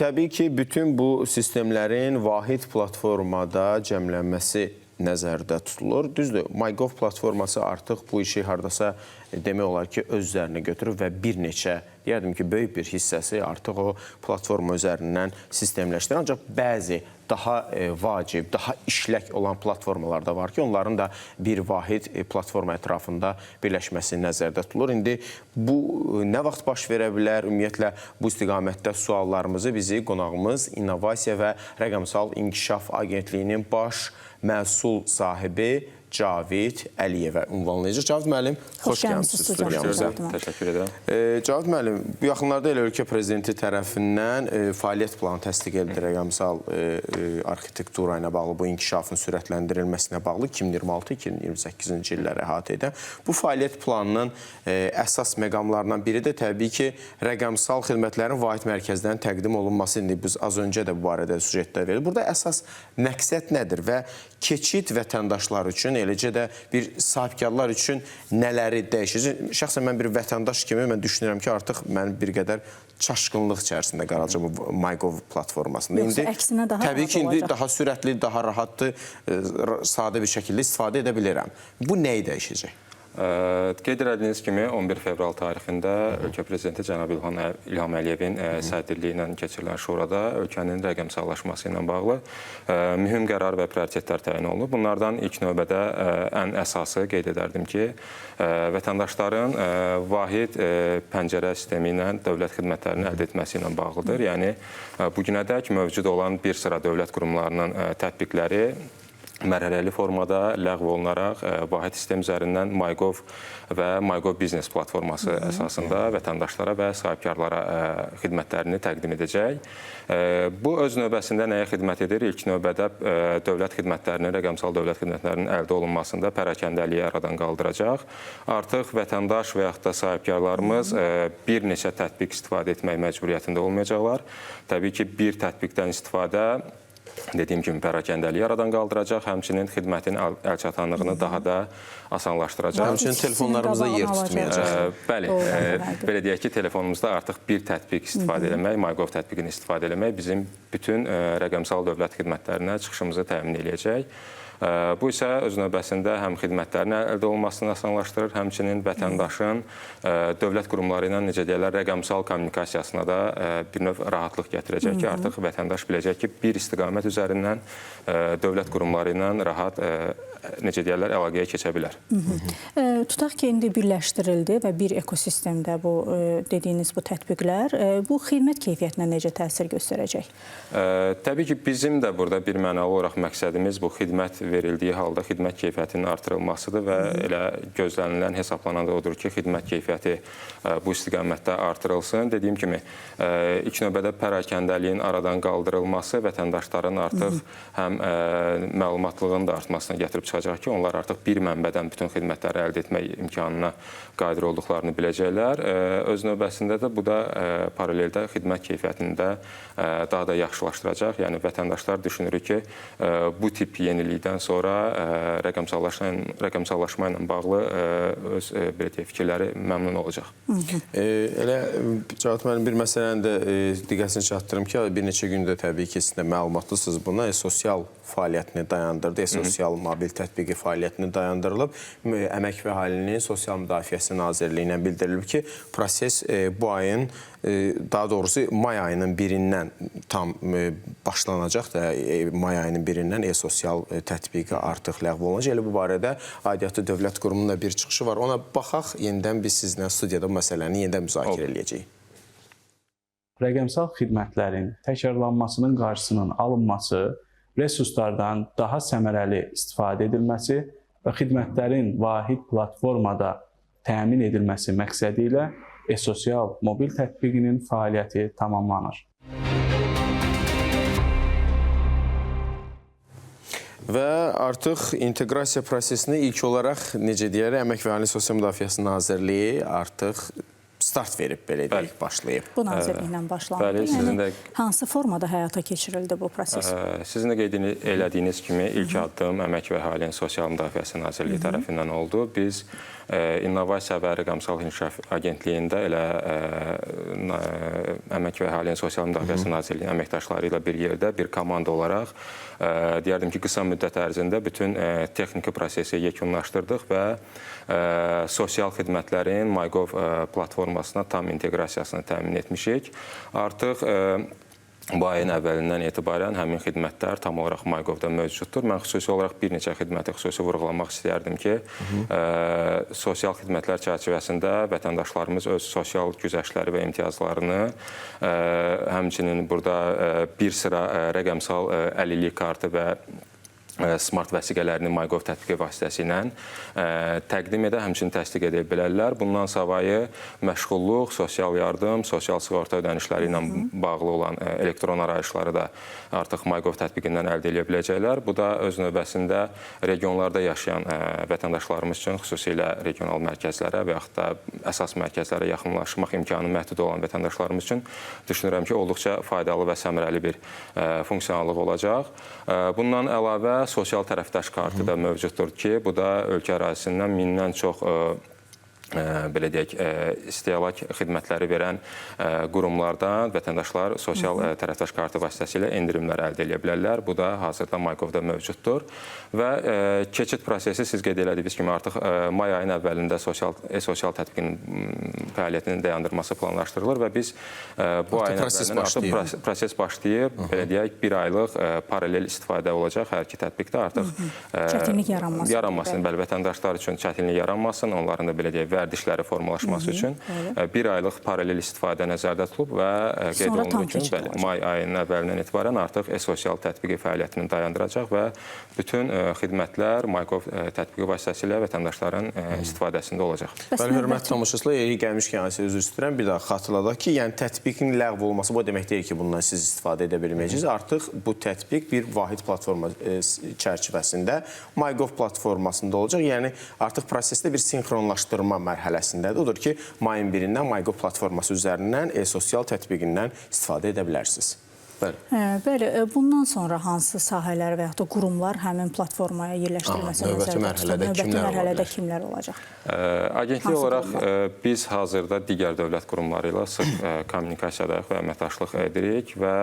Təbii ki, bütün bu sistemlərin vahid platformada cəmlənməsi nəzərdə tutulur. Düzdür, MyGov platforması artıq bu işi hardasa demək olar ki, öz üzərinə götürür və bir neçə, deyərdim ki, böyük bir hissəsi artıq o platforma üzərindən sistemləşdirir. Ancaq bəzi daha vacib, daha işlək olan platformalar da var ki, onların da bir vahid platforma ətrafında birləşməsi nəzərdə tutulur. İndi bu nə vaxt baş verə bilər? Ümumiyyətlə bu istiqamətdə suallarımızı bizi qonağımız İnnovasiya və Rəqəmsal İnkişaf Agentliyinin baş məhsul sahibi Cavid Əliyevə ünvanlayacaq. Cavid müəllim, xoş gəlmisiniz studiyamıza. Təşəkkür edirəm. Cavid müəllim, bu yaxınlarda elə ölkə prezidenti tərəfindən fəaliyyət planı təsdiq edildi rəqəmsal arxitektura ilə bağlı, bu inkişafın sürətləndirilməsinə bağlı 2026-2028-ci illəri əhatə edən bu fəaliyyət planının əsas məqamlarından biri də təbii ki, rəqəmsal xidmətlərin vahid mərkəzdən təqdim olunması. İndi biz az öncə də bu barədə süjetlər verdik. Burada əsas məqsəd nədir və keçid vətəndaşlar üçün, eləcə də bir sahibkarlar üçün nələri dəyişəcək? Şəxsən mən bir vətəndaş kimi mən düşünürəm ki, artıq mən bir qədər çaşqınlıq içərisində qalacam bu MyGov platformasında. Yoxsa İndi, əksinə daha təbii rahat ki, indi olacaq. daha sürətli, daha rahatdır, sadə bir şəkildə istifadə edə bilirəm. Bu nəyi dəyişəcək? Qeyd elədiyiniz kimi 11 fevral tarixində ölkə prezidenti cənab İlham Əliyevin sədrliyi ilə keçirilən şurada ölkənin rəqəmsallaşması ilə bağlı mühüm qərar və prioritetlər təyin olunub. Bunlardan ilk növbədə ən əsası qeyd edərdim ki, vətəndaşların vahid pəncərə sistemi ilə dövlət xidmətlərini əldə etməsi ilə bağlıdır. Yəni bugünədək mövcud olan bir sıra dövlət qurumlarının tətbiqləri mərhələli formada ləğv olunaraq vahid sistem üzərindən MyGov və MyGov Business platforması əsasında vətəndaşlara və sahibkarlara xidmətlərini təqdim edəcək. Bu öz növbəsində nəyə xidmət edir? İlk növbədə dövlət xidmətlərinin, rəqəmsal dövlət xidmətlərinin əldə olunmasında pərakəndəliyi aradan qaldıracaq. Artıq vətəndaş və yaxud da sahibkarlarımız bir neçə tətbiq istifadə etmək məcburiyyətində olmayacaqlar. Təbii ki, bir tətbiqdən istifadə dediyim kimi pərakəndəliyi aradan qaldıracaq, həmçinin xidmətin əlçatanlığını daha da asanlaşdıracaq. Həmçinin telefonlarımızda yer tutmayacaq. Bəli, belə deyək ki, telefonumuzda artıq bir tətbiq istifadə eləmək, MyGov tətbiqini istifadə eləmək bizim bütün rəqəmsal dövlət xidmətlərinə çıxışımızı təmin eləyəcək. Bu isə öz növbəsində həm xidmətlərin əldə olunmasını asanlaşdırır, həmçinin vətəndaşın dövlət qurumları ilə necə deyirlər, rəqəmsal kommunikasiyasına da bir növ rahatlıq gətirəcək ki, artıq vətəndaş biləcək ki, bir istiqamət üzərindən dövlət qurumları ilə rahat necə deyirlər, əlaqəyə keçə bilər. Tutaq ki, indi birləşdirildi və bir ekosistemdə bu dediyiniz bu tətbiqlər, bu xidmət keyfiyyətinə necə təsir göstərəcək? Təbii ki, bizim də burada bir mənalı olaraq məqsədimiz bu xidmət verildiyi halda xidmət keyfiyyətinin artırılmasıdır və elə gözlənilən, hesaplanan da odur ki, xidmət keyfiyyəti bu istiqamətdə artırılsın. Dediyim kimi, ilk növbədə pərakəndəliyin aradan qaldırılması vətəndaşların artıq həm məlumatlığının da artmasına gətirib çıxacaq ki, onlar artıq bir mənbədən bütün xidmətləri əldə etmək imkanına qadir olduqlarını biləcəklər. Öz növbəsində də bu da paraleldə xidmət keyfiyyətini də daha da yaxşılaşdıracaq. Yəni vətəndaşlar düşünürük ki, bu tip yenilikdən sonra rəqəmsallaşma ilə bağlı öz belə deyək, fikirləri məmnun olacaq. Elə Cavid müəllim, bir məsələni də diqqətini çatdırım ki, bir neçə gündə təbii ki, siz də məlumatlısınız buna. E-sosial fəaliyyətini dayandırdı. E-sosial mobil tətbiqi fəaliyyətini dayandırılıb. Əmək və Əhalinin Sosial Müdafiəsi Nazirliyindən bildirilib ki, proses bu ayın, daha doğrusu may ayının birindən tam başlanacaq da, may ayının birindən e-sosial tətbiqi artıq ləğv olunacaq. Elə bu barədə aidiyyatı dövlət qurumunun da bir çıxışı var. Ona baxaq, yenidən biz sizlə studiyada bu məsələni yenidən müzakirə eləyəcəyik. Rəqəmsal xidmətlərin təkrarlanmasının qarşısının alınması, resurslardan daha səmərəli istifadə edilməsi və xidmətlərin vahid platformada təmin edilməsi məqsədi ilə e-sosial mobil tətbiqinin fəaliyyəti tamamlanır. Və artıq inteqrasiya prosesini ilk olaraq, necə deyərək, Əmək və Əhalinin Sosial Müdafiəsi Nazirliyi artıq start verib, belə deyək, başlayıb. Bu nazirliklə başlandı. Bəli, sizin Yəni, də hansı formada həyata keçirildi bu proses? Sizin də qeyd elədiyiniz kimi ilk addım Əmək və Əhalinin Sosial Müdafiəsi Nazirliyi tərəfindən oldu. Biz İnnovasiya və Rəqəmsal İnkişaf Agentliyində elə Əmək və Əhalinin Sosial Müdafiəsi Nazirliyinin əməkdaşları ilə bir yerdə bir komanda olaraq deyərdim ki, qısa müddət ərzində bütün texniki prosesi yekunlaşdırdıq və sosial xidmətlərin MyGov platformasına tam inteqrasiyasını təmin etmişik. Artıq bu ayın əvvəlindən etibarən həmin xidmətlər tam olaraq MyGovda mövcuddur. Mən xüsusi olaraq bir neçə xidməti xüsusi vurğulamaq istəyərdim ki, sosial xidmətlər çərçivəsində vətəndaşlarımız öz sosial güzəştləri və imtiyazlarını, həmçinin burada bir sıra rəqəmsal əlillik kartı və smart vəsiqələrini MyGov tətbiqi vasitəsilə təqdim edə, həmçinin təsdiq edə bilərlər. Bundan savayı məşğulluq, sosial yardım, sosial sığorta ödənişləri ilə bağlı olan elektron arayışları da artıq MyGov tətbiqindən əldə edə biləcəklər. Bu da öz növbəsində regionlarda yaşayan vətəndaşlarımız üçün, xüsusilə regional mərkəzlərə və yaxud da əsas mərkəzlərə yaxınlaşmaq imkanı məhdud olan vətəndaşlarımız üçün düşünürəm ki, olduqca faydalı və səmərəli bir funksionallıq olacaq. Bundan əlavə sosial tərəfdaş kartı da mövcuddur ki, bu da ölkə ərazisindən 1000-dən çox belə deyək, istehlak xidmətləri verən qurumlardan vətəndaşlar sosial tərəfdaş kartı vasitəsilə endirimlər əldə edə bilərlər. Bu da hazırda MyGovda mövcuddur. Və keçid prosesi siz qeyd elədiyiniz kimi artıq may ayının əvvəlində e-sosial tətbiqinin fəaliyyətinin dayandırması planlaşdırılır və biz bu ayın əvvəlindən artıq proses başlayıb, belə deyək, bir aylıq paralel istifadə olacaq hər iki tətbiqdə artıq çətinlik yaranmasın. Yaranmasın, bəli, vətəndaşlar üçün çətinlik yaranmasın, onların da belə deyək, vərdişləri formalaşması üçün bir aylıq paralel istifadə nəzərdə tutulub və qeyd olunduğu kimi, bəli, may ayının əvvəlindən etibarən artıq e-sosial tətbiqi fəaliyyətini dayandıracaq və bütün xidmətlər MyGov tətbiqi vasitəsilə vətəndaşların istifadəsində olacaq. Bəli, hörmətli tamaşaçılar, yeri gəlmişkən üzr istəyirəm, bir daha xatırladaq ki, yəni tətbiqin ləğv olması bu demək deyil ki, bundan siz istifadə edə bilməyəcəksiniz. Artıq bu tətbiq bir vahid platforma çərçivəsində MyGov platformasında olacaq. Yəni artıq prosesdə bir sinxronlaşdırma mərhələsindədir. Odur ki, mayın 1-dən MyGov platforması üzərindən e-sosial tətbiqindən istifadə edə bilərsiniz. Bəli. Bəli, bundan sonra hansı sahələr və yaxud da qurumlar həmin platformaya yerləşdirilməsi nəzərdə tutulur? Növbəti mərhələdə kimlər olacaq? Agentlik olaraq biz hazırda digər dövlət qurumları ilə sıx kommunikasiyadayıq və əməkdaşlıq edirik və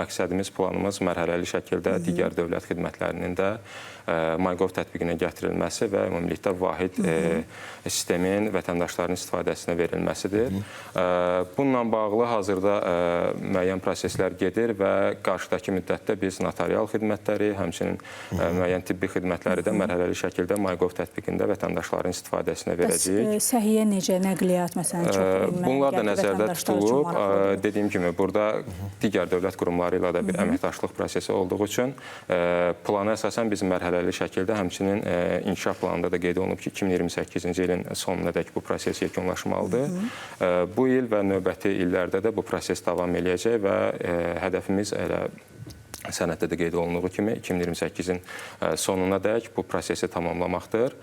məqsədimiz, planımız mərhələli şəkildə digər dövlət xidmətlərinin də MyGov tətbiqinə gətirilməsi və ümumilikdə vahid sistemin vətəndaşların istifadəsinə verilməsidir. Bununla bağlı hazırda müəyyən proseslər gedir və qarşıdakı müddətdə biz notarial xidmətləri, həmçinin müəyyən tibbi xidmətləri də mərhələli şəkildə MyGov tətbiqində vətəndaşların istifadəsinə verəcəyik. Bəs səhiyyə necə, nəqliyyat məsələn çox Bunlar da nəzərdə tutulub. Dediyim kimi, burada digər dövlət qurumları ilə də bir əməkdaşlıq prosesi olduğu üçün plana əsasən biz mərhələli şəkildə, həmçinin inkişaf planında da qeyd olunub ki, 2028-ci ilin sonunadək bu proses yekunlaşmalıdır. Bu il və növbəti illərdə də bu proses davam eləyəcək və hədəfimiz elə sənəddə də qeyd olunduğu kimi 2028-in sonunadək bu prosesi tamamlamaqdır.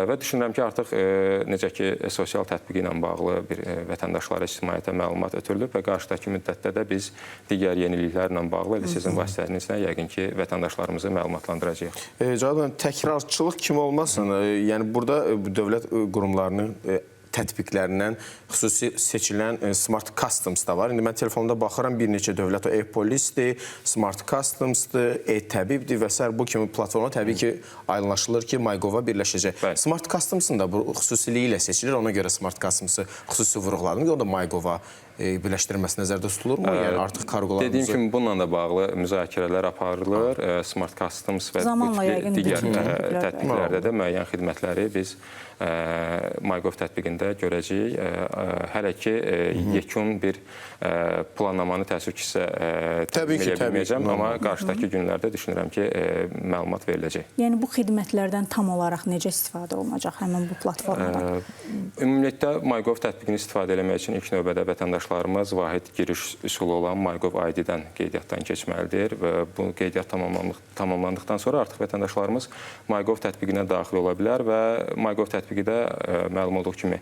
Və düşünürəm ki, artıq necə ki, sosial tətbiqi ilə bağlı bir vətəndaşlara, ictimaiyyətə məlumat ötürülüb və qarşıdakı müddətdə də biz digər yeniliklərlə bağlı elə sizin vasitənizlə yəqin ki, vətəndaşlarımızı məlumatlandıracağıq. Cavab bəy, təkrarçılıq kimi olmasın, yəni burada dövlət qurumlarının tətbiqlərindən xüsusi seçilən Smart Customs da var. İndi mən telefonda baxıram, bir neçə dövlət o e-polisdir, Smart Customs'dır, e-təbibdir və s. bu kimi platforma təbii ki, aydınlaşılır ki, MyGov-a birləşəcək. Bəli. Smart Customs'ın da bu xüsusiliyi ilə seçilir, ona görə Smart Customs'ı xüsusi vurğuladım ki, o da MyGov-a birləşdirilməsi nəzərdə tutulurmu? Yəni artıq kargolarımızı... Dediyim kimi, bununla da bağlı müzakirələr aparılır. Smart Customs və bu tipli digər tətbiqlərdə də müəyyən xidmətləri biz MyGov tətbiqində görəcəyik. Hələ ki, yekun bir planlamanı təəssüf ki, sizə təqdim edə bilməyəcəm, amma qarşıdakı günlərdə düşünürəm ki, məlumat veriləcək. Yəni bu xidmətlərdən tam olaraq necə istifadə olunacaq həmin bu platformadan? Ümumilikdə MyGov tətbiqini istifadə eləmək üçün ilk növbədə vətəndaşlar vətəndaşlarımız vahid giriş üsulu olan MyGov ID-dən qeydiyyatdan keçməlidir və bu qeydiyyat tamamlandıqdan sonra artıq vətəndaşlarımız MyGov tətbiqinə daxil ola bilər və MyGov tətbiqi də məlum olduğu kimi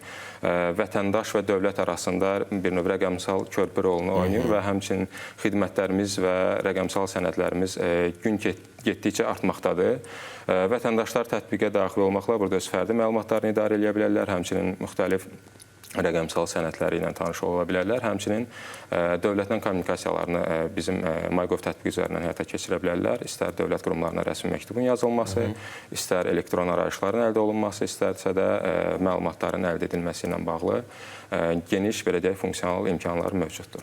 vətəndaş və dövlət arasında bir növ rəqəmsal körpü rolunu oynayır və həmçinin xidmətlərimiz və rəqəmsal sənədlərimiz gün getdikcə artmaqdadır. Vətəndaşlar tətbiqə daxil olmaqla burada öz fərdi məlumatlarını idarə eləyə bilərlər, həmçinin müxtəlif rəqəmsal sənədləri ilə tanış ola bilərlər. Həmçinin dövlətlə kommunikasiyalarını bizim MyGov tətbiqi üzərindən həyata keçirə bilərlər. İstər dövlət qurumlarına rəsmi məktubun yazılması, istər elektron arayışların əldə olunması, istərsə də məlumatların əldə edilməsi ilə bağlı geniş, belə deyək, funksional imkanlar mövcuddur.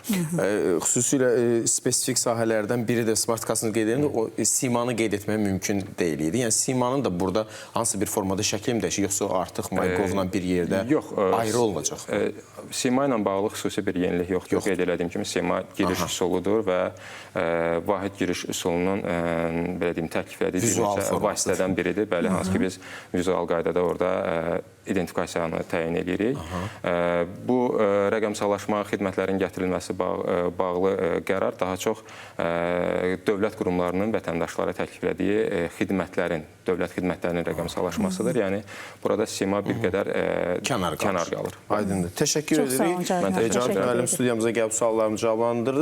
Xüsusilə spesifik sahələrdən biri də smart kasını qeyd edəndə o simanı qeyd etmək mümkün deyil idi. Yəni simanın da burada hansı bir formada şəkli mi dəyişir, yoxsa artıq MyGovla bir yerdə Yox, ayrı olacaq? Sima ilə bağlı xüsusi bir yenilik yoxdur. Qeyd elədiyim kimi sima giriş üsuludur və vahid giriş üsulunun belə deyim təklif elədiyi bir neçə vasitədən biridir. Bəli, hansı ki biz vizual qaydada orada identifikasiyanı təyin edirik. Bu rəqəmsallaşma xidmətlərin gətirilməsi bağlı qərar daha çox dövlət qurumlarının vətəndaşlara təklif elədiyi xidmətlərin, dövlət xidmətlərinin rəqəmsallaşmasıdır. Yəni burada sima bir qədər kənar qalır. Aydındır. Təşəkkür Çox sağ olun, edirik. Cavit müəllim. Cavit müəllim studiyamıza gəlib suallarımızı cavablandırdı.